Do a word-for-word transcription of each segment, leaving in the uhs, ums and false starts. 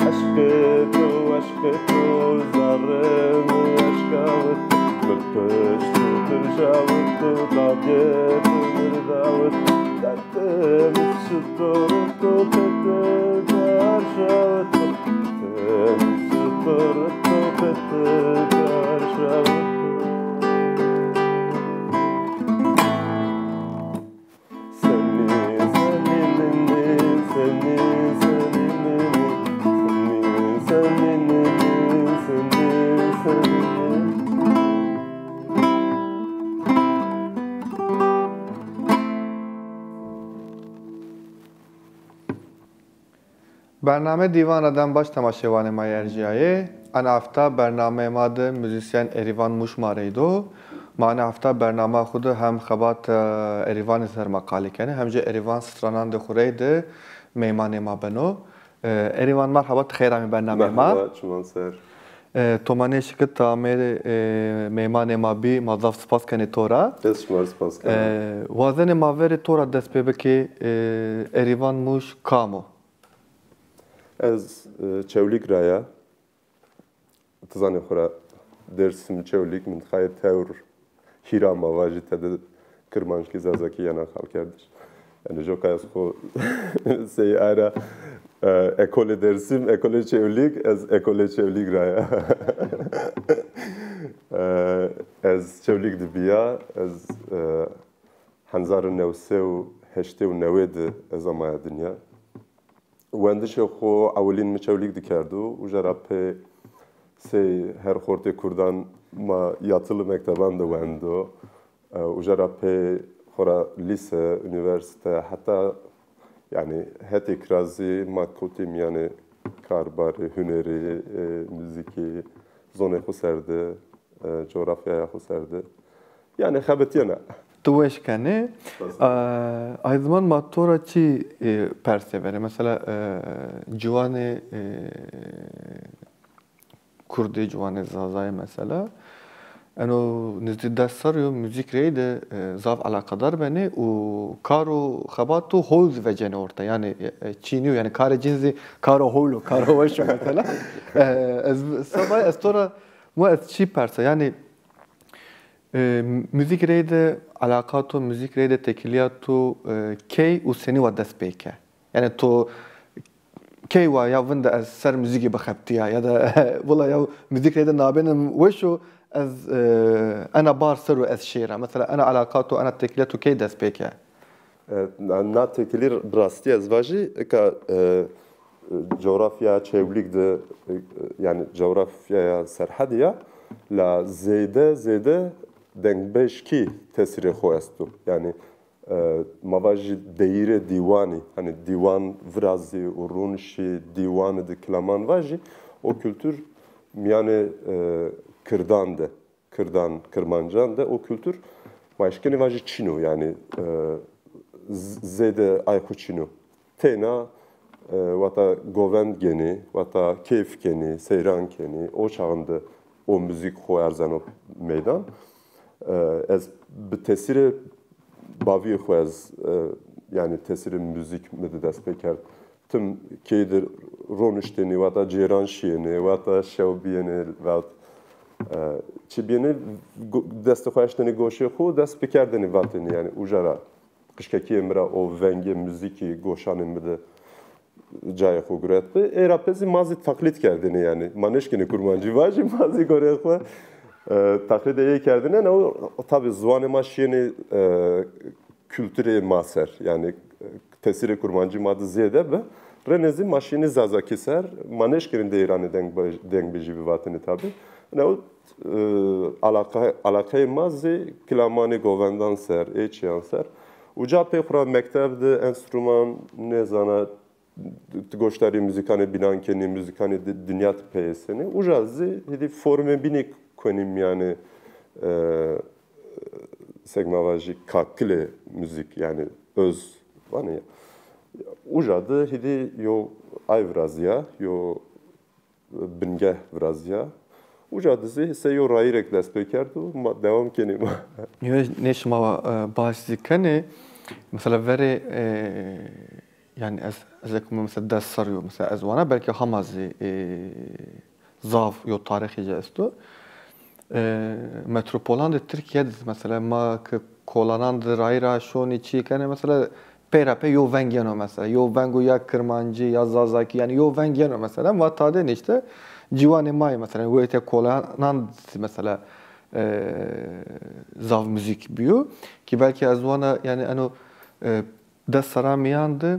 Eşqê to, eşqê to, zerrê mi eşkawit, mi pişt û birjawit û dadê mi mirdawit. Dertê mi şito rito pete derşawit, dertê mi şito rito pete derşawit. Bername Dîwan ra dem baş temaşewanê ma yê erjîyayê. Ena hefta bernameyê ma de muzîsyen Erîvan Mûş ma reydo. Ma ena hefta bernama xwu de hem xebat, e, Erîvanî ser ma qalî kenê, hem jî Erîvan stranandê xwu reyde meymanê ma beno. E, Erîvan, merheba, ti xeyr amê bernameyê ma. Merheba, çiman ser. E, to ma nêşikit ti amê, e, meymanê ma bî, ma zaf spas kenê to ra. Ez şima rê spas kena. E, wazenê ma verê to ra dest pê bikê, e, Erîvan Mûş kam o? Ez, e, Çewlîg ra ya. Ti zanê xwu ra Dêrsim, Çewlîg, mintixayê tewr hîra ma vajî, tede kirmanckî, zazakî yena qalkerdiş. Yanî coka ez xwu sey ara, e, ekolê Dêrsim, ekolê Çewlîg, ez ekolê Çewlîg ra ya. E, ez Çewlîg de bîya, ez, e, hezar û new sey û heştê û newê de ez amaya dinya. Wendişê xwu ewilîn mi Çewlîg de kerdo, uca ra pê sey her xortê kurdan ma yatılı mekteban de wendo. E, uca ra pê xora lîse, unîversîte, heta, yanî, hetê kirazî ma kotî mîyanê karbarî, hunerî, e, muzîkî, zonê xwu ser de, e, coğrafyaya xwu ser de. Yanî xebitîyena. Tu weş kenê. Spas. E, ay ziman ma to ra çi, e, persê verê? Mesela, e, ciwanê, e, Kurdî, ciwanê Zazayê mesela. Eno nizdî des serrî yo muzîk reyde, e, zaf eleqedar benê û kar û xebat û hol zî vecenê orte. Yanî, e, e, çî nîyo. Yanî karê cin zî karo hol o, karo weş o mesela. E, ez, sebay ez to ra, mu ez çi persa? Yanî, e, muzîk reyde eleqa to, muzîk reyde têkilîya to, e, key û senî wa dest pê ke? Yanî to key wa ya vinde ez ser muzîkî bixebitîya ya da wila ya muzîk reyde nabênim weş o, ez, e, ena bar ser o ez şêra. Mesela ena eleqa to, ena têkilîya to key dest pê ke? E, na, na têkilî bi rastî ez vajî, eka, e, e, coğrafya Çewlîg de, e, yanî coğrafyaya Serhedî ya, la zêde, zêde dengbêjkî tesîrê xo esto. Yanî, e, ma vajî deyîrê dîwanî, hanî dîwan virazî û rûnişî dîwanî de kilaman vajî, o kultur mîyanê, e, kirdan de, kirdan, kirmancan de o kultur ma eşkenê vajî çin o, yanî, e, z-, zêde ay xwu çin o. Têna, e, wata govend genî, wata keyf kenî, seyran kenî, o çaxin de o muzîk xwu erzeno meydan. E, ez bi tesîrê bavîyê xwu ez, e, yanî tesîrê muzîk mi de dest pê kerd. Tim key de roniştênî, wata cêran şîyênî, wata şew bîyênî, vat, e, çi bîyênî, go-, destê xwu eştênî goşê xwu, dest bikerdênî vatênî, yanî uca ra qijkekîyê mi ra o vengê muzîkî goşanê mi de cayê xwu guretbi. Ê ra pê zî ma zî taqlîd kerdêne yanî. Ma nêşkenê kurmancî vajî, ma zî goreyê xwu, e, taqlîdê ê kerdêne. Ne o, tabî ziwanê ma şîyêne, e, kulturê ma ser. Yanî, e, tesîrê kurmancî ma de zêde bi. Rênê zî ma şîyêne zazakî ser. Ma nêşkenê deyîranê dengbej-, dengbêjî bivatêne tabî. Ne o, e, alaqa-, alaqeyê ma zî kilamanê govendan ser, ê çîyan ser. Uca pê xwu ra mekteb de enstrûman nêzana, ti goşdarî muzîkanê bînan kenî, muzîkanê di-, dinya ti peyêsenî. Uca zî hêdî formê bînî konî mîyanê, e, sek ma vajî kakilê muzîk, yanî öz vanê ya. Uca de hîdî yo ay virazîya, yo bingeh virazîya. Uca de zî sey yo rayîrek dest pê kerd û ma dewam kenî ma. Yo, nê şima, e, baş zî kenê. Mesela verê, e, yani ez, ez eko mesela des serrî yo, mesela ez wana belkî hema zî, e, zaf yo tarîxê ci esto. E, metropolan de Tirkîye de mesela ma ke kolanan de rayîra şonî çî kenê mesela pey ra pey yo veng yeno mesela. Yo vengo ya kirmancî ya zazakî, yani yo veng yeno mesela. Ma tadê nişte ciwanê ma yê mesela. Wextê kolanan de mesela, e, zaf muzîk bîyo. Ki belkî ez wana yani eno, e, des serra mîyan de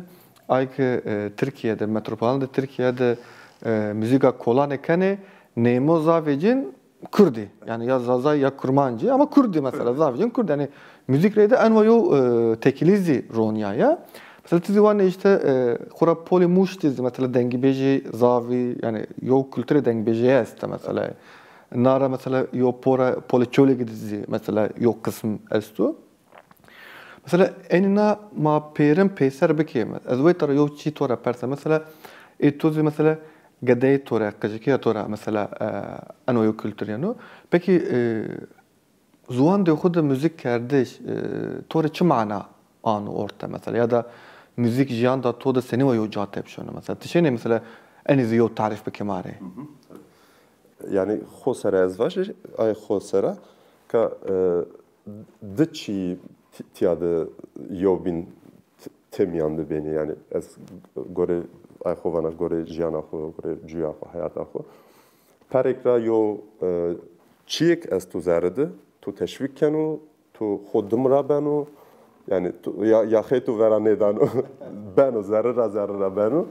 ay ke, e, Tirkîye de, metropolan de Tirkîye de, e, muzîka kolanê kenê, neymo zafê cin Kurdî. Yani ya Zazay ya Kurmancî ama Kurdî mesela, zafê cin Kurdî. Yani muzîk reyde enwa yo, e, tekîlî zî ronîyaya. Mesela ti zî wanê işte, e, xora polê Mûş de zî mesela dengbêjî zafî, yani yo kulturê dengbêjîye este mesela. Nara mesela yo pora, polê Çewlîgî de zî mesela yo qism esto. Mesela enîna ma pêrin peyser bikê. Ez wê tera yew çî to ra persa. Mesela ê to zî mesela gedeyê to ra, qijikîya to ra mesela, e, eno yew kultur yeno. Pekî, e, ziwandê xwu de muzîk kerdiş, e, to rê çi mana ano orte mesela? Ya da muzîk jiyanda to de senî wa yew ca tepşono mesela? Ti şênê mesela enî zî yew tarîf bikê ma rê? Hı hı, tabii. Yani xo sera ez vajî, ay xo sera ka, e, di çî ti-, tîya de yewbîn t-, tê mîyan de benî. Yani ez gorê ay xo vana, gorê jiyana xo, gorê cuya xo, heyata xo. Perêk ra yo, e, çîyêk esto zerre de, to teşvîk keno, to xo dim ra beno, yani to, ya, yaxê to vera nêdano, beno, zerre ra, zerre ra beno.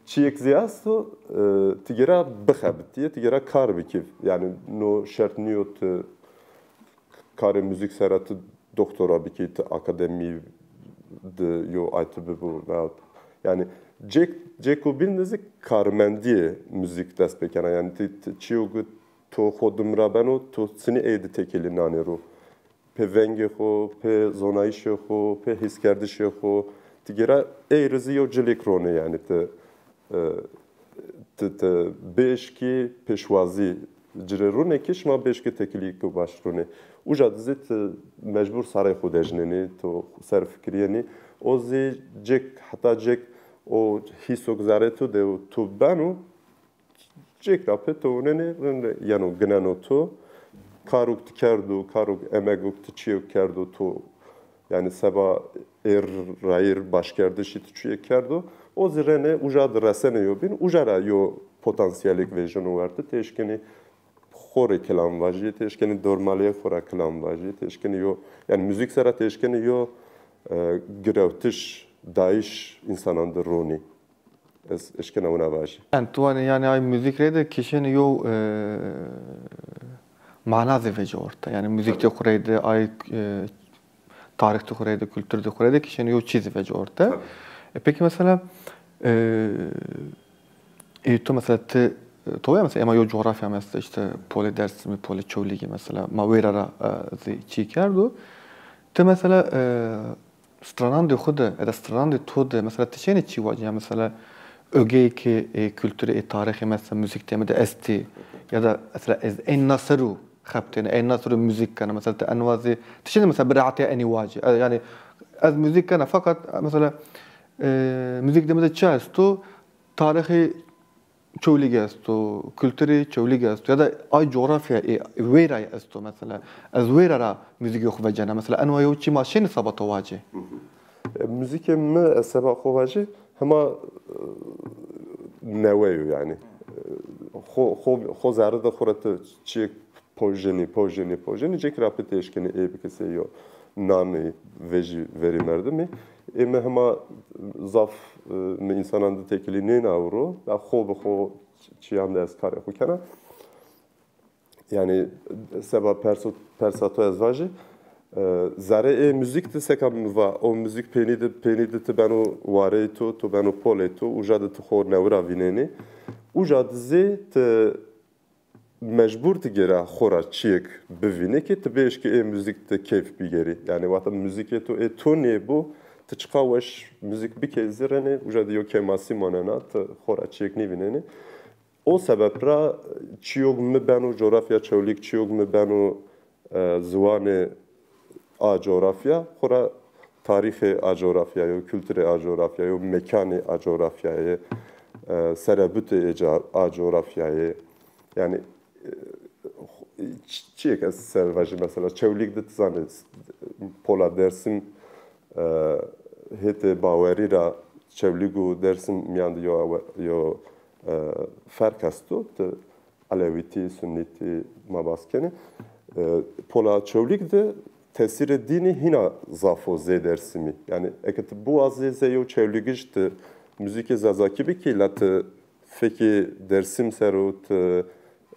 Çîyêk zî esto, e, ti gera bixebitîyê, ti gera kar bikî. Yani no şert nîyo ti karê muzîk sera ti doktora bikî, ti akademî de yo ay ti bibo veyahut, yani cêk, cêko bîn de zî karmendîyê muzîk dest pê kena. Yani ti, ti çîyo ke to xo dim ra beno, to sinî ey de tekîlî nanê ro. Pê vengê xo, pê zonayîşê xo, pê hîskerdişê xo, ti gera ey rê zî yew cilêk ronê, yani ti, e, ti, ti bêşkî pêşwazî ci rê runê ki şima bêşkî tekîlîyêko baş runê. Uca de zî ti mecbur sarê xo dejnenî, to ser fikirîyenî. O zî cêk, heta cêk o hîso ke zerrê to de û to beno, cêk ra pê to winenê, rind yeno gineno to. Karok ti kerdo, karok emegok ti çîyok kerdo to, yani seba êr rayîr başkerdişî ti çîyêk kerdo, o zî renê uca de resenê yo bîn, uca ra yo potansîyelêk vejeno werte, ti eşkenî xo rê kilam vajî, ti eşkenî dormalîyê xo ra kilam vajî, ti eşkenî yo, yani muzîk sera ti eşkenî yo, e, girewtiş, dayîş însanan de ronî. Ez eşkena wina vajî. Yani tu vanê yani ay muzîk rê de kişenî yew, e, mana zî vecî orte. Yani muzîk de xwu rê de, ay, e, tarîx de xwu rê de, kultur de xwu rê de kişenî yew çî zî vecî orte. Tabii. E, peki mesela, e, e, tu mesela ti, e, to ya mesela ema yew coğrafya mesela işte polê Dêrsimî, polê Çewlîgî mesela ma wêra ra, e, zî çî kerdo. Ti mesela, e, stranandê xwu de, ya da stranandê to de, mesela, ti şênê çî vacî? Ya, mesela, ögeyê ke, e, kulturê, e, tarîxê, mesela, muzîk teme de estî, ya da, mesela, ez ên na ser o xebitêne, ên na ser o muzîk kena, mesela, ti enwa zî, ti şênê, mesela, bi rehetîya enî vacî? E, yanî, ez muzîk kena, feqet, mesela, e, muzîk de mi de çi esto? Tarîxê Çewlîg esto, kulturê Çewlîg esto, ya da ay coğrafya, e, wêra esto mesela. Ez wêra ra muzîkê xo vecena. Mesela, enwa yew çî ma şênê seba to vacê? Hı hı. E, muzîkê mi ez seba xo vacê, hema, e, newe yo yani. E, xo, xo, xo zerre de xo ra ti çîyêk pojênî, pojênî, pojênî, cêkî ra pê ti eşkenî ê bikî sey yo nanî vejî verî merdimî. Ê mi hema zaf, e, mi însanan de tekîlî nêna ewro. Ya xo bi xo çîyan de ez karê xo kena. Yanî seba perso-, persa to ez vajî, e, zerê ê muzîk de seka mi va, o muzîk peynî de, peynî de ti beno wareyê to, to beno polê to, uca de ti xo newe ra vînenî. Uca de zî ti mecbur ti gera xo ra çîyêk bivînê ki ti bieşkî ê muzîk de keyf bîgerî. Yanî wexta muzîkê to ê to nêbo, Ti çiqa weş muzîk bikey zî renê, uca de yo kêmasî manena, ti xo ra çîyêk nêvînenê. O sebeb ra çîyog mi beno coğrafya Çewlîg, çîyog mi beno, e, ziwanê a coğrafya, xora tarîxê a coğrafya yo, kulturê a coğrafya yo, mekanê a coğrafyayê, e, serebutê ê ca-, a coğrafyayê. Yanî, e, çi-, çîyêk ez ser vajî mesela, Çewlîg de ti zanê, pola Dersim, e, hêtê bawerî ra Çewlîg û Dersim mîyan de yo, yo, e, ferq esto. Ti Elewîtî, Sunnîtî ma bas kenê. E, pola Çewlîg de tesîrê dînî hîna zaf o zê Dersimî. Yanî eke ti biwazî zê yew Çewlîgij ti muzîkê Zazakî bikî, la ti fekê Dersim ser o, ti,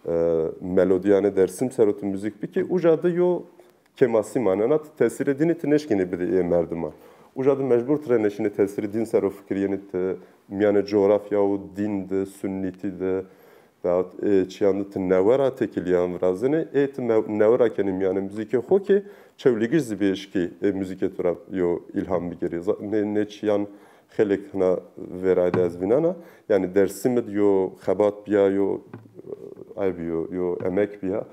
e, melodîyanê Dersim ser o ti muzîk bikî, uca de yo kêmasî manena, ti tesîrê dînî ti nêşkînî bidî ê merdiman. Uca de mecbur ti rê nêşînê tesîrê dîn ser o fikirîyenî, ti mîyanê coğrafya û dîn de, sunnîtî de, veyahut ê çîyan de ti newe ra têkilîyan virazenê, ê ti me-, newe ra kenî mîyanê muzîkê xo ke Çewlîgij zî bieşkî ê muzîkê to ra yo îlham bigêrî. Za-, nê, nê çîyan xeylêk hina vêrayde ez vînena. Yanî Dersimî de yo xebat bîya, yo, ay bîyo, yo emek bîya.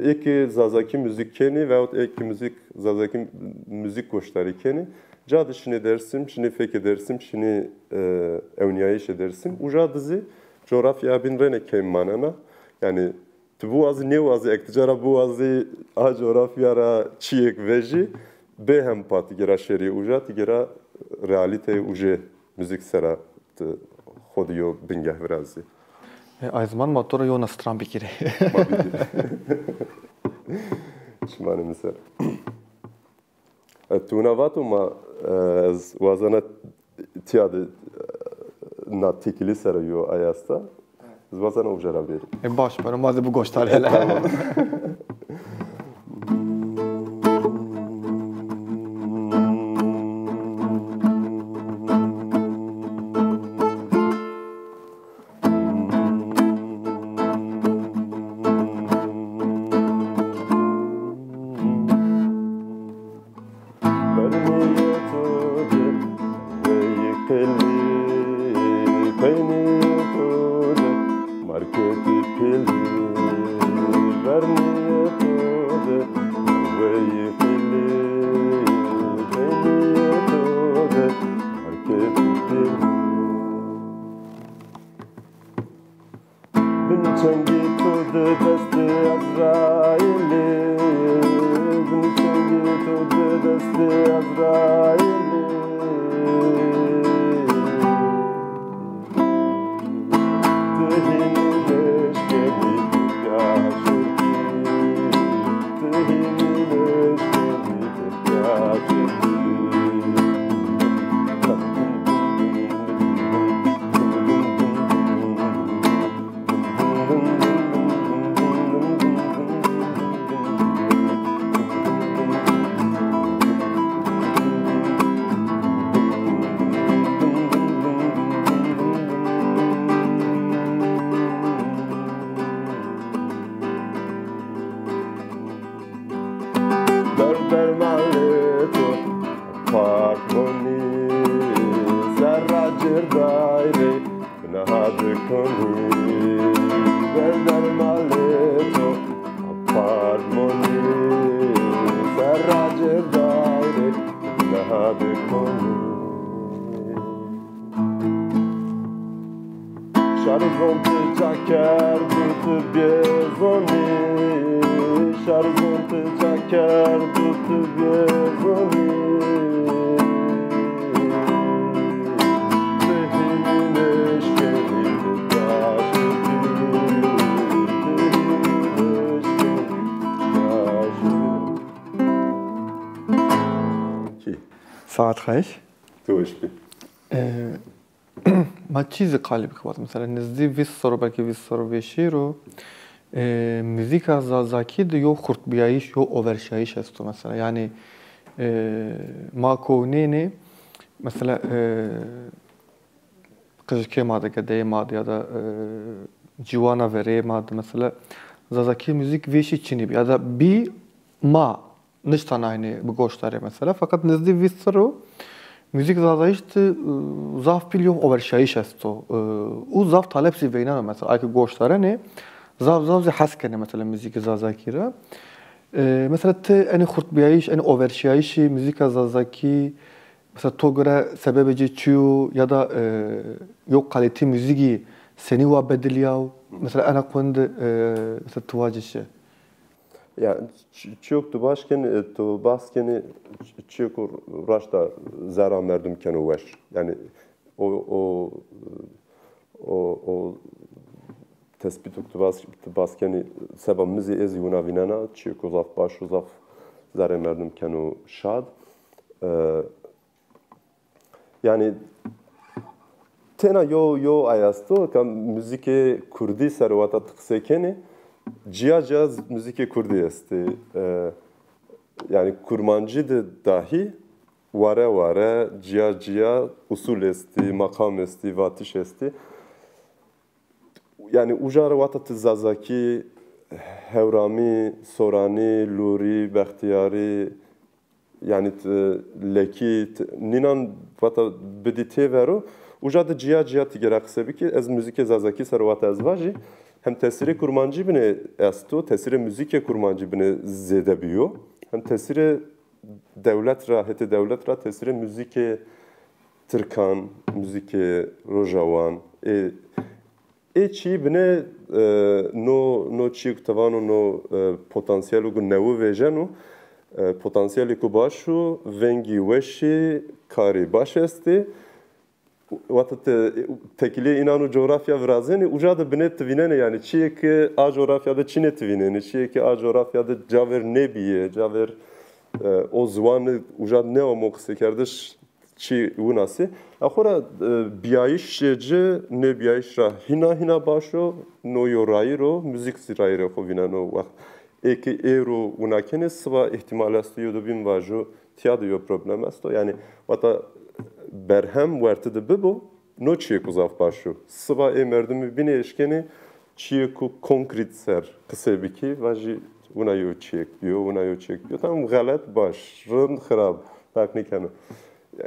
Ê ke Zazakî muzîk kenî veyahut ê ke muzîk, Zazakî muzîk goşdarî kenî, ca de şinê Dersim, şinê fekê Dersim, şinê, e, ewnîyayîşê Dersim. Uca de zî coğrafya bîn rênê kêm manena. Yanî ti biwazî nêwazî, eke ti ca ra biwazî a coğrafya ra çîyêk vejî, bê hempa ti gêra şêrî uca, ti gêra realîteyê ujê muzîk sera ti xo de yo bingeh virazî. E, ay ziman ma to ra yewna stran bigîrê. Ma bigîrê. Çimanê mi ser. E, tu wina vato ma, e, ez wazena tîya de, e, na têkilî ser o yo ay esta. Ez wazena uca ra bêrî. E, baş, beno ma zî bigoştarê hele. Tamam. Bin çengê to de destê Ezraîlî, bin çengê to de destê Ezraîlî. Ti hînî nêşkenî ti pîya şikî, ti hînî nêşkenî ti pîya şikî. Dor dermalê to, apartmanî serra cêr dayrê, niha bikonî. Dor dermalê to, apartmanî serra cêr dayrê, niha bikonî. Şarizon ti ca kerdo ti bêzonî, şarizon ti ca kerdo ti bêzonî. Ti hînî nêşkenî ti daşikî, ti hînî nêşkenî ti daşikî. Saet xeş. Tu weş bî. E, Ma çî zî qalî bik vat, mesela, nizdî vîst serr o, belkî vîst serr o vêşî ro, e, muzîka Zazakî de yo xurtbîyayîş, yo overşayîş esto, mesela. Yanî, e, ma kownênê, mesela, e, qijikê ma de, gedeyê ma de ya da, e, ciwana vereyê ma de, mesela, Zazakî muzîk vêşî çinî bî ya da bî ma nişta naynê bi goş darê mesela. Feqet nizdî vîst serr o, Muzîk zazayîş de, e, zaf pîl yew overşayîş esto. E, û zaf talep zî veyneno mesela. Ay ke goş darenê, zaf zaf zî hes kenê mesela muzîkê zazakî ra. E, mesela ti enê xurtbîyayîş, enê overşîyayîşê muzîka zazakî, mesela to gore sebebê ci çi yo ya da, e, yew kalîtê muzîkî senî wa bedilyaw? Mesela ena konu de, e, mesela ti vacî çi? Ya, çi-, çîyo ke tu baş kenî, e, tu bahs kenî, çi-, çîyo ke raşta zerra merdim keno weş. Yanî o, o, o, o tespîto ke tu bahs, tu bahs kenî, seba mi zî, ez zî wina vînena, çîyo ke zaf baş o, zaf zerrê merdim keno şad. E, Yanî tena yo, yo ay esto, ka muzîkê kurdî ser wata ti qisey kenî, ciya ciya z-, muzîkê kurdî estî. E, yanî kurmancî de dahî ware ware, ciya ciya usul estî, maqam estî, vatiş estî. Yanî uca ra wata ti zazakî, hewramî, soranî, lûrî, bextîyarî, yanî ti lekî, ti, nînan vata bidî têvero, uca de ciya ciya ti gera qise bikî. Ez muzîkê zazakî ser wata ez vajî, hem tesîrê kurmancî binê esto, tesîrê muzîkê kurmancî binê zêde bîyo, hem tesîrê dewlet ra, hetê dewlet ra tesîrê muzîkê tirkan, muzîkê rojawan, ê, ê çî binê, e, no, no çîyê ku ti vano no, e, potansiyelo ku newi vejeno, e, potansiyelê ku baş o, vengî weş ê, karê baş estê. Wata ti tekilê înan û coğrafya virazenê, uca de binê ti vînenê, yanî çîyê ke a coğrafya de çinê ti vînenê, çîyê ke a coğrafya de caver nêbîyê, caver, e, o ziwan uca de nêamo qisekerdiş, çî winasê. A xo ra, e, bîyayîşê ci nê bîyayîş ra hîna hîna baş o, no yo rayîr o, muzîk zî rayîrê xo vîneno wext. Ê ke êro wina kenê, siba îhtîmal esto yo do bîn vajo, tîya de yo problem esto. Yanî wata berhem wertê de bibo, no çîyêko zaf baş o. Siba ê merdimî bînê eşkenê çîyêko konkrît ser qisey bikî, vajî wina yo çîyêk bîyo, wina yo çîyêk bîyo. Tamam, xelet, baş, rind, xirab, ferq nêkeno.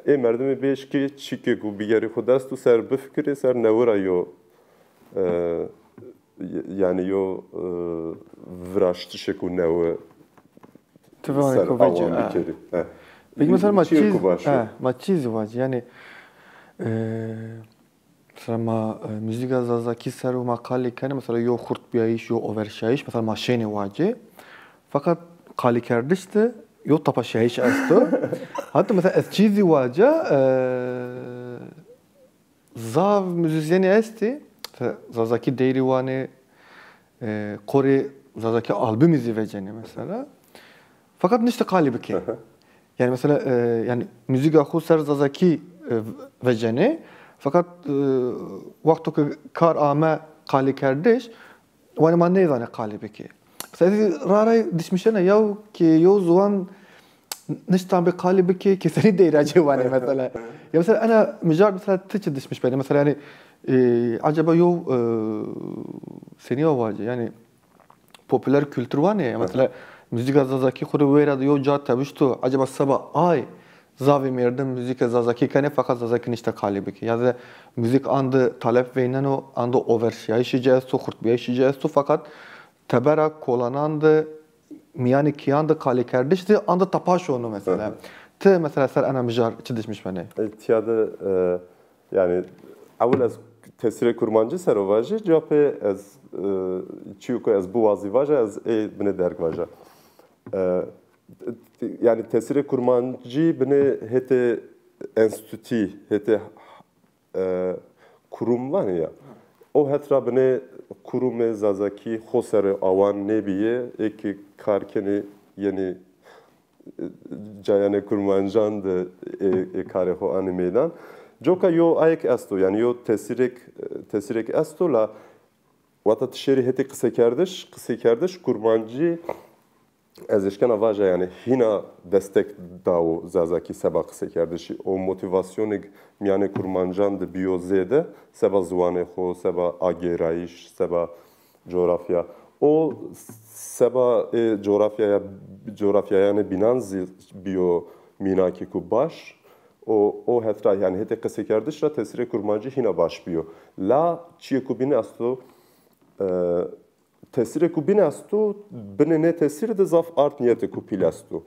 Ê merdimî bieşkê çîkêko bîgerî xo dest û ser bifikirê, ser newi ra yo, e, yanî yo, e, viraştişêko newi. Ti vanê ko vecî, awan bikerî. Peki mesela ma çî, ma çî zî vacî, yanî, e, mesela ma, e, muzîka zazakî ser o ma qalî kenê, mesela yo xurtbîyayîş, yo overşayîş, mesela ma şênê vacê. Feqet qalîkerdiş de yo tapaşayîş esto. Hatta mesela ez çî zî vaca, e, zaf muzîsyenî estî, zazakî deyrî wanê, e, qorê zazakî albumî zî vecenê mesela. Feqet niştî qalî bikê. Yanî mesela, e, yanî muzîka xo ser zazakî, e, vecenê. Feqet, e, wexto ke kar ame qalîkerdiş, wanê ma nêzanê qalî bikê. Mesela ez ra ra dişmişena yaw ke yo ziwan nişta bê qalî bikê, ke senî deyra cê wanê mesela. Ya mesela ena mijar mesela ti çi dişmiş benê? Mesela yanî, e, acaba yo, e, senî ya vacê? Yanî popüler kültür wanê ya. Mesela muzîka zazakî xo rê wêra de yo ca tepişto. Acaba seba ay zafê merdim muzîka zazakî kenê, feqet zazakî nişta qalî bikê. Ya de muzîk andi talep veyneno, andi overşîyayîşê ci esto, xurtbîyayîşê ci esto, feqet tebera kolanan de, mîyanê kîyan de qalîkerdiş de andi tapaş ono mesela. Ti mesela ser ena mijar çi dişmiş benê? E, tîya de, e, yanî ewil ez tesîrê kurmancî ser o vajî, ca pê ez, e, çîyo ku ez biwazî vaja, ez ê binê derg vaja. E, yanî tesîrê kurmancî binê hetê enstîtû, hetê, e, kurum vanê ya. O het ra binê kurumê zazakî xo ser awan nêbîyê, ê ke kar kenê yenê, e, cayanê kurmancan de ê, ê karê xo anê meydan. Coka yo ayek esto, yanî yo tesîrêk, e, tesîrêk esto la wata ti şêrî hetê qisekerdiş, qisekerdiş kurmancî ez eşkena vaja, yanî hîna destek dawo zazakî seba qisekerdişî. O motîvasyonêk mîyanê kurmancan de bîyo zêde, seba ziwanê xo, seba agêrayîş, seba coğrafya. O seba ê coğrafyaya, coğrafyayanê bînan zî bîyo mînakêko baş. O, o het ra, yanî hetê qisekerdiş ra tesîrê kurmancî hîna baş bîyo. La çîyêko bîn esto, e, tesîrêko bîn esto, binê nê tesîrî de zaf art nîyetêko pîl esto.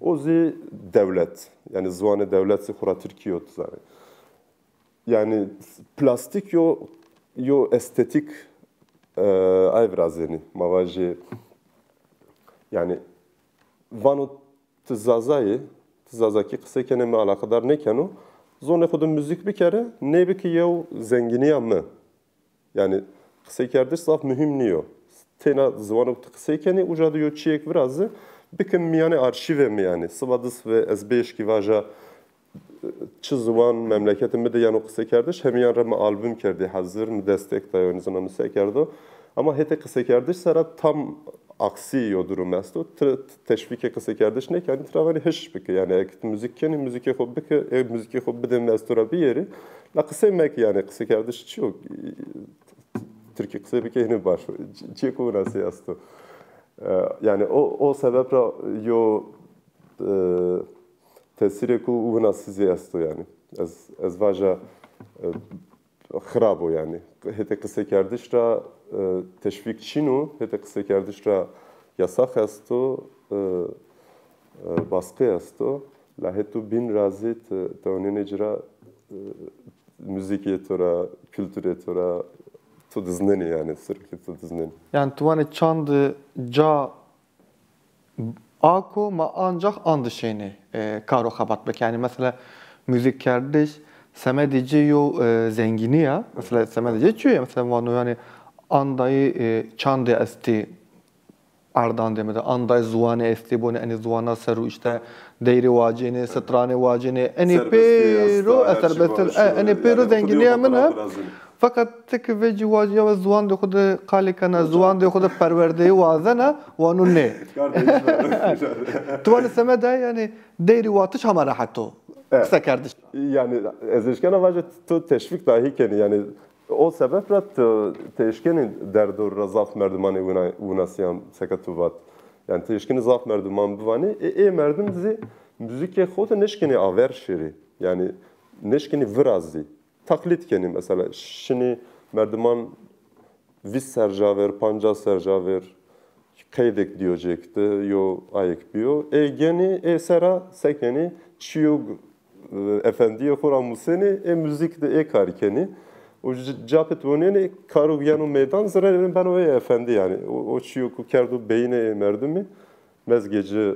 O zî dewlet, yanî ziwanê dewlet zî xo ra tirkî yo, tu zanî. Yanî plastîk yo, yo estetîk, e, ay virazenî, ma vajî, yanî vano ti Zaza yê, ti Zazakî qisey kenê, mi alaqedar nêkeno, zonê xo de muzîk bikere, nêbike yew zengînîya mi. Yanî qiseykerdiş zaf muhîm nîyo. Têna ziwano ke ti qisey kenî, uca de yo çîyêk virazî, bike mîyanê arşîvê mi yanî. Siba disvê ez bieşkî vaja, çi ziwan memleketê mi de yeno qisekerdiş, hemîyan ra mi album kerdî hezir, mi destek dayo, nizana mi se kerdo. Ama hetê qisekerdiş sera tam aksî yo durum esto. Ti, ti teşvîkê qisekerdiş nêkenî, ti ra vanî hiş bike. Yanî eke ti muzîk kenî, muzîkê xo bike, ê muzîkê xo bidê mi ez to ra biyêrî. La qisey meke yanî, qisekerdiş çi yo? Tirkî qisey bike hînî baş o. Çi-, çîyêko winasî esto. E, yanî o, o sebeb ra yo, e, tesîrêko winasî zî esto yanî. Ez, ez vaja, e, xirab o yanî. Hetê qisekerdiş ra, e, teşvîk çin o, hetê qisekerdiş ra yasax esto, e, e, baskı esto. La heto bîn ra zî ti, ti onênê ci ra, e, muzîkê to ra, kulturê to ra, to diznenî yanî, sirkî to diznenî. Yanî ti vanê çand ca a ku ma ancax and şênê, e, kar û xebat bike. Yanî mesela muzîk kerdiş semedê ci yo, e, zengînî ya. Mesela semedê ci çi ya? Mesela vano yanî andayî, e, çandê estî erdandê mi de, andayî ziwanê estî, bonê enê ziwana ser û îşte deyrê wacênê, stranê wacênê, enê pêro, e, serbestî, e, enê pêro zengînîya min e. Feqet ti ki vecî wacî ya we ziwandê xo de qalî kena, ziwandê xo de perwerdeyî wazena, wano nê. Tu vanî semeda yanî deyrî watiş hema rehet o. Qisekerdiş. Yanî ez eşkena vaje tu teşvîk dahî kenî. Yanî o sebeb ra tu, ti eşkenî derdor ra zaf merdimanê wina-, winasîyan seke tu vat. Yanî ti eşkenî zaf merdiman bivanî. Ê, ê merdim zî muzîkê xo de nêşkenî aver şêrî. Yanî nêşkenî virazî. Teqlîd kenî mesela. Şinî merdiman vîst serr ca ver, pancas serr ca ver qeydêk dîyocêk de yo ayêk bîyo. Ê genî, ê sera se kenî? Çîyo, e, efendîyê xo ra musenî, ê muzîk de ê karî kenî. Û c-, capê ti onênê karo yeno meydan, zî rê beno ê efendî yanî. O, o çîyo ku kerdo beyînê ê merdimî, mezgê ci, e,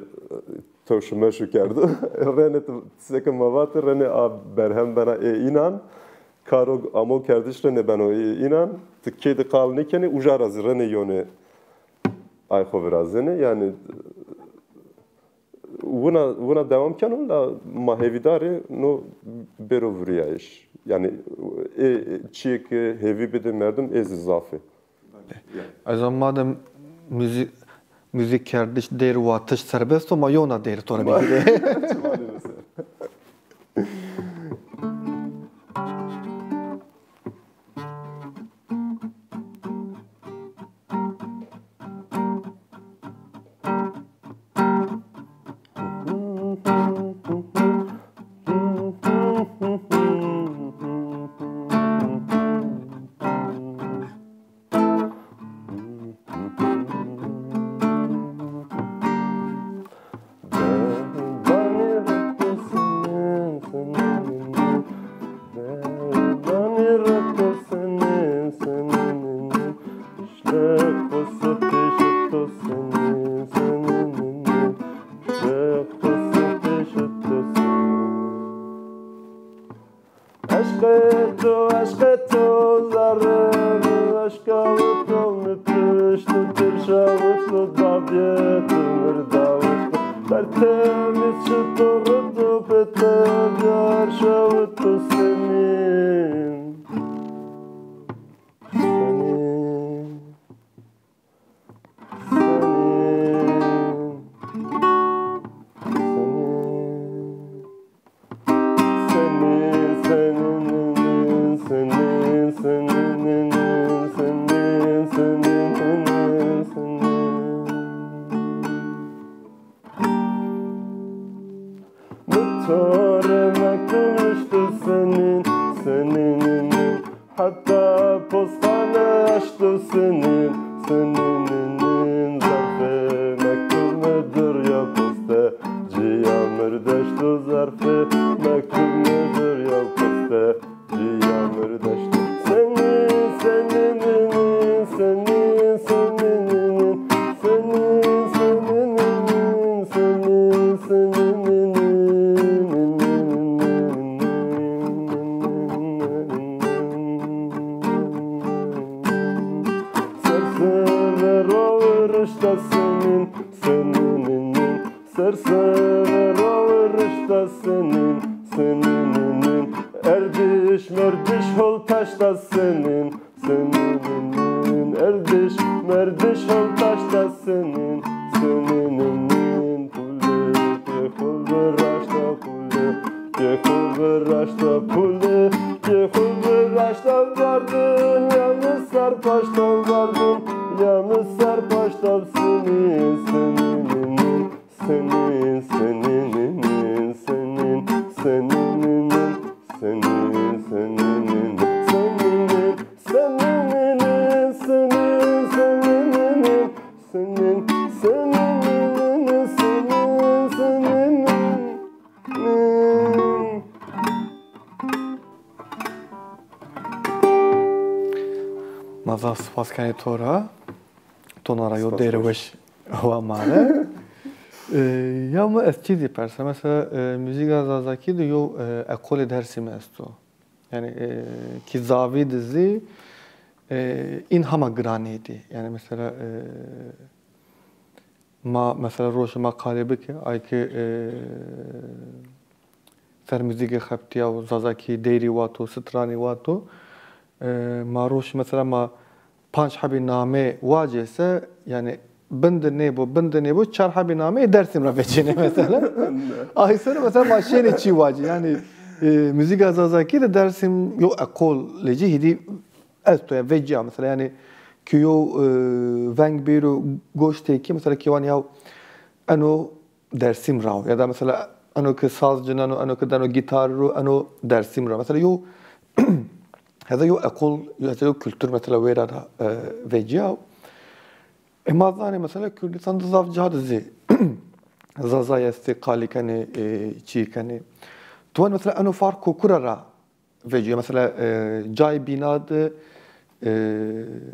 tewşu meşu kerdo. Renê ti, seke ma vatî, renê a berhem bena ê înan. Karo amo kerdiş renê beno ê înan. Ti kêdî qal nêkenê, uca ra zî renê yonê ay xo virazenê. Yanî wina, wina dewam keno, la ma hêvîdar ê no bêro vurîyayîş. Yanî ê, ê çîyê ke hêvî bidê merdim ê zî zaf ê. Ez ama madem muzî-, muzîk kerdiş, deyr watiş serbest o, ma yewna deyr to ra bigîrê. Eşqê to, eşqê to zerre, eşqa to mi pişt, tirşa to dadê, tu mirda to. Tertemiz şu to rıdo pete, yar şav to senin. Senin. Mi to rê mektub Heta postxane eşto sinin, sinininin, zarfê mektub mi diriya poste. Ciya mi r' deşto zarfê mektub mi diriya poste. Ciya mi r' deşto. Senin, senininin, senin, senininin, senin, senininin, senin, senininin. Ser ser ro rişta senin, senininin. Ser ser ro rişta senin, senininin. Erdiş merdiş hol taşta senin, senininin. Erdiş merdiş hol taşta senin, senininin. Pule ke hol raşta pule, ke hol raşta pule, ke hol raşta vardım, yanı sarpaşta vardım, yanı sarpaşta senin, senininin. Senin, senininin, senin, senininin, senin, senininin, senin, senininin, senin, senininin, senin, senininin, senin, senininin, senin, senininin. Ma zaf spas kenê to ra. To na ra yo dêrê weş wa ma rê. E, ya mi ez çî zî persa. Mesela, e, muzîka zazakî de yo, e, ekolê Dêrsimî esto. Yanî, e, ki zavî de zî, e, în hema giranî dî. Yanî mesela, e, ma mesela roşê ma qalê bike, ay ki, e, ser muzîkê xebitîya û zazakî deyrî wato, stranî wato, e, ma roşê mesela ma panc hebî namê wacê se, yanî bin de nêbo, bin de nêbo, çar hebî nameyê Dêrsim ra vecînê mesela. Ay sere mesela ma şênê çî wacî. Yanî, e, muzîka zazakî de Dêrsim yo ekolê ci hîdî esto, yanî vecîya mesela, yanî ki yo, e, veng bêro goştê kî mesela kîwan ya eno Dêrsim ra o. Ya da mesela eno ke saz cineno, eno ke deno gîtar ro, eno Dêrsim ra. Mesela yo, heza yo ekol, heza yo kultur mesela wêra ra, e, vecîya. E, ma zanê mesela Kurdistan de zaf ca de zî Zazay estê, qalî kenê, e, çî kenê. Tu vanî mesela eno farq kokura ra vecîyo. Mesela, e, cayê bîna de, e,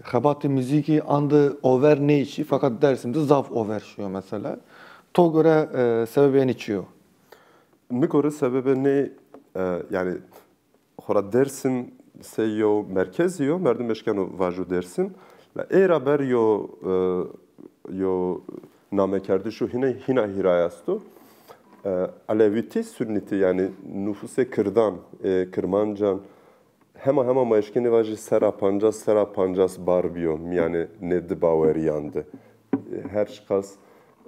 xebatê muzîkî ande over nêşî, feqet Dêrsim de zaf over şîyo mesela. To gore, e, sebebê enî çi yo? Mi gore sebebê nê, e, yanî xora Dêrsim sey yo merkezî yo, merdim eşkeno vajo Dêrsim. La ê ra ber yo, e, yo namekerdişo hîna, hîna hîra esto. E, Elewîtî, Sunnîtî, yanî nufusê Kirdan, ê Kirmancan, hema hema ma eşkenê vajî sera pancas, sera pancas bar bîyo mîyanê nê di bawerîyan de. E, her çiqas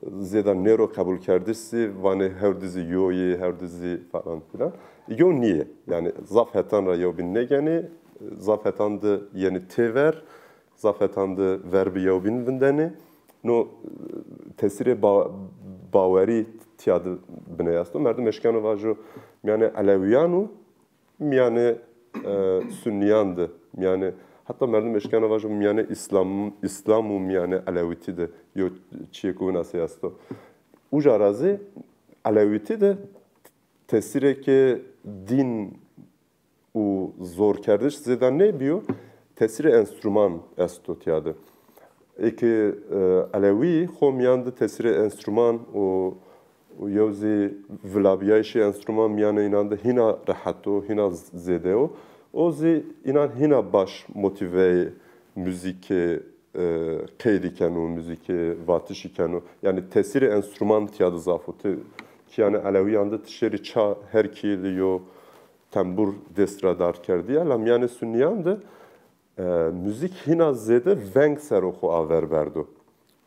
zêda nêro qebulkerdiş zî, vanê hewrdî zî yo yê, hewrdî zî falan filan. Yo nîyê. Yanî zaf hetan ra yewbîn nêgenê, zaf hetan de yenî têver, zaf hetan de ver bi yewbîn vindenê. No, e, tesîrê ba-, bawerî tîya de biney esto. Merdim eşkeno vajo mîyanê Elewîyan û mîyanê, e, Sunnîyan de, mîyanê, heta merdim eşkeno vajo mîyanê Îslam, Îslam û mîyanê Elewîtî de yo çîyêko winasî esto. Uca ra zî Elewîtî de tesîrêkê dîn û zorkerdiş zêda nêbîyo, tesîrê enstrûman esto tîya de. Eke, e, Elewî xo mîyan de tesîrê enstrûman û, û yew zî vilabîyayîşê enstrûman mîyanê înan de hîna rehet o, hîna zêde o. O zî înan hîna baş motîveyê muzîkê, e, qeydî keno, muzîkê vatişî keno. Yanî tesîrê enstrûman tîya de zaf o. Ti kîyanê Elewîyan de ti şêrî ça her kî de yo tembur dest ra dar kerdîya. La mîyanê Sunnîyan de, e, muzîk hîna zêde veng ser o xo aver berdo.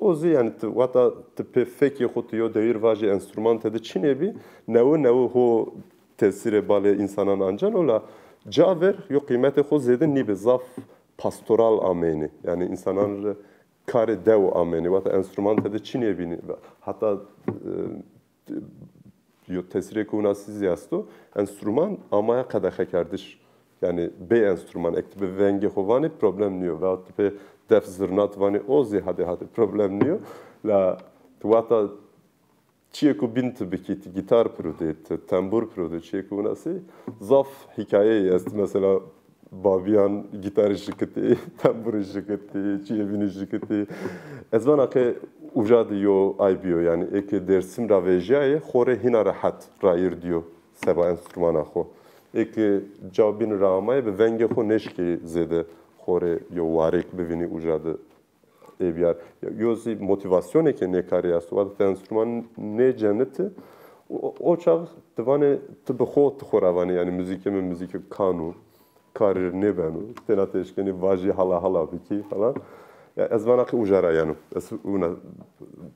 O zî, yanî, ti wata ti pê fekê xo ti yo dewîr vajî enstrûman tede çinê bî, newe newe ho tesîrê balê însanan anceno la ca ver yo qîmetê xo zêde nîbi, zaf pastoral ameynî. Yanî însanan rê karê dew ameynî. Wata enstrûman tede çinê bînî. Heta, e, yo tesîrêko winasî zî esto. Enstrûman amaya qedexekerdiş Yanî bê enstrûman, eke ti bi vengê xo vanê problem nîyo. Veyahut ti pê def zirna ti vanê o zî hadê hadê problem nîyo. La ti wexta çiyêko bîn ti bikî, ti gîtar piro dê, ti tembûr piro dê, çiyêko winasî zaf hîkayeyî est. Mesela babîyan gîtarî şikitî, tembûrî şikitî, çiyê bînî şikitî. Ez vana ke uca de yo ay bîyo, yanî eke Dêrsim ra vejîyayê, xo rê hîna rehet rayîr dîyo seba enstrûmana xo. Eke ca bîn ra amayê, bi vengê xo nêşkê zêde xo rê yo warêk bivînî uca de ê bîyar. Yo zî motîvasyonêkê nê karî esto. Wexta ti enstrûman nêcenitî, o, o çax ti vanê, ti bi xo, ti xo ra vanê, yanî muzîkê mi muzîkê kan o, karî rê nêbeno. Têna ti eşkenî vajî hala hala bikî falan. Ya ez vana ke uca ra yeno. Ez wina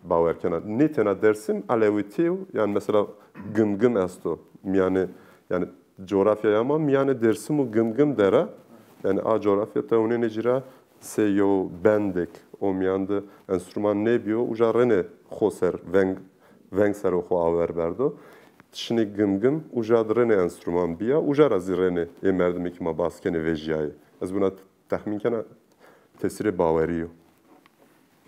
bawer kena. Nê têna Dêrsim, elewîtî yo. Yanî mesela Gimgim esto. Mîyanê, yanî coğrafyaya ma mîyanê Dêrsim û Gimgim der a. Yanî a coğrafya tewne nêcîra sey yew bendêk o mîyan de enstrûman nêbîyo, uca rênê xo ser veng, veng ser o xo awer berdo. Şinê Gimgim, uca de rênê enstrûman bîya, uca ra zî rênê ê merdimê ke ma bas kenê vejîyayê. Ez wina texmîn kena tesîrê bawerî yo.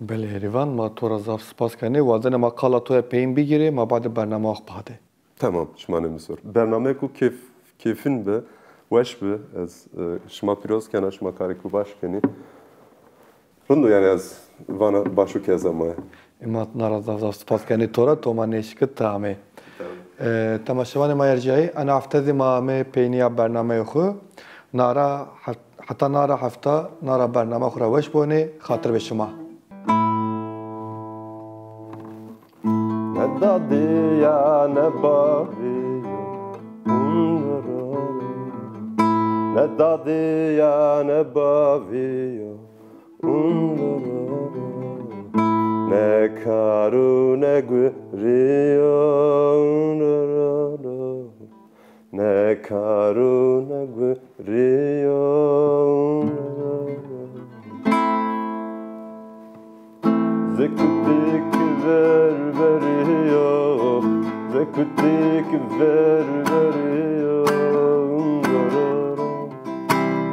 Belê Rîvan, ma to ra zaf spas kenê. Wazenê ma qala to ya peyin bigîrê, ma badê bername ax badê. Tamam, şima nêmisor. Bernameyêko kêf, kêfin bi, weş bi. Ez, e, şima pîroz kena, şima karêko baş kenî. Rind o, yanî ez vana başo ke ez amaya. Ê ma na ra zaf zaf spas kenê to ra, to ma nêşikit ti amê. Tamam. E, temaşevanê ma erciyayî, ena hefte zî ma amê peynîya bernameyê xwu. Na ra he-, heta na ra hefta, na ra bername xwu ra weş bonê, xatir be şima. Ne dadî ya ne bavî yo. Ne dadî ya ne bavî yo. Ne kar û ne gurî yo. Ne kar û ne gurî yo. Zekutik ver verî yo, zekutik ver verî yo.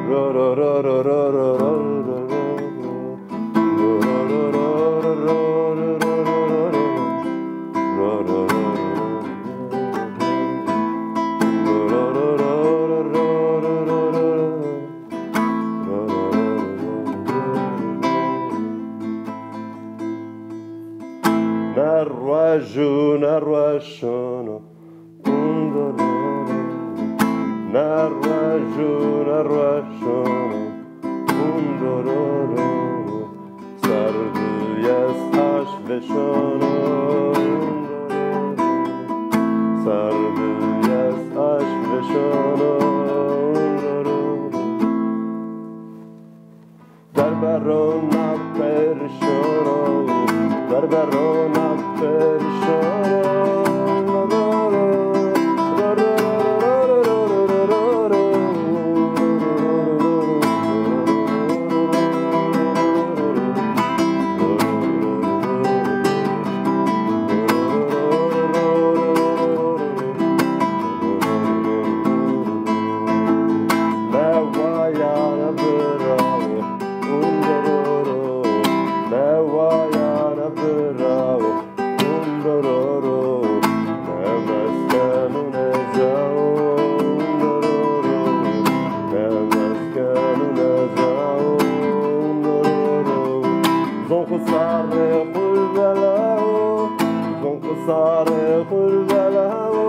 Ro, ro, ro. Ne ruej û ne rueşan o. Ne ruej û ne rueşan o. Ser bi yes aşk veşan o. Ser bi yes aşk veşan o. Derberona perişan o, derberona perişan o. Zonqu sarê xul velawo, zonqu sarê xul velawo,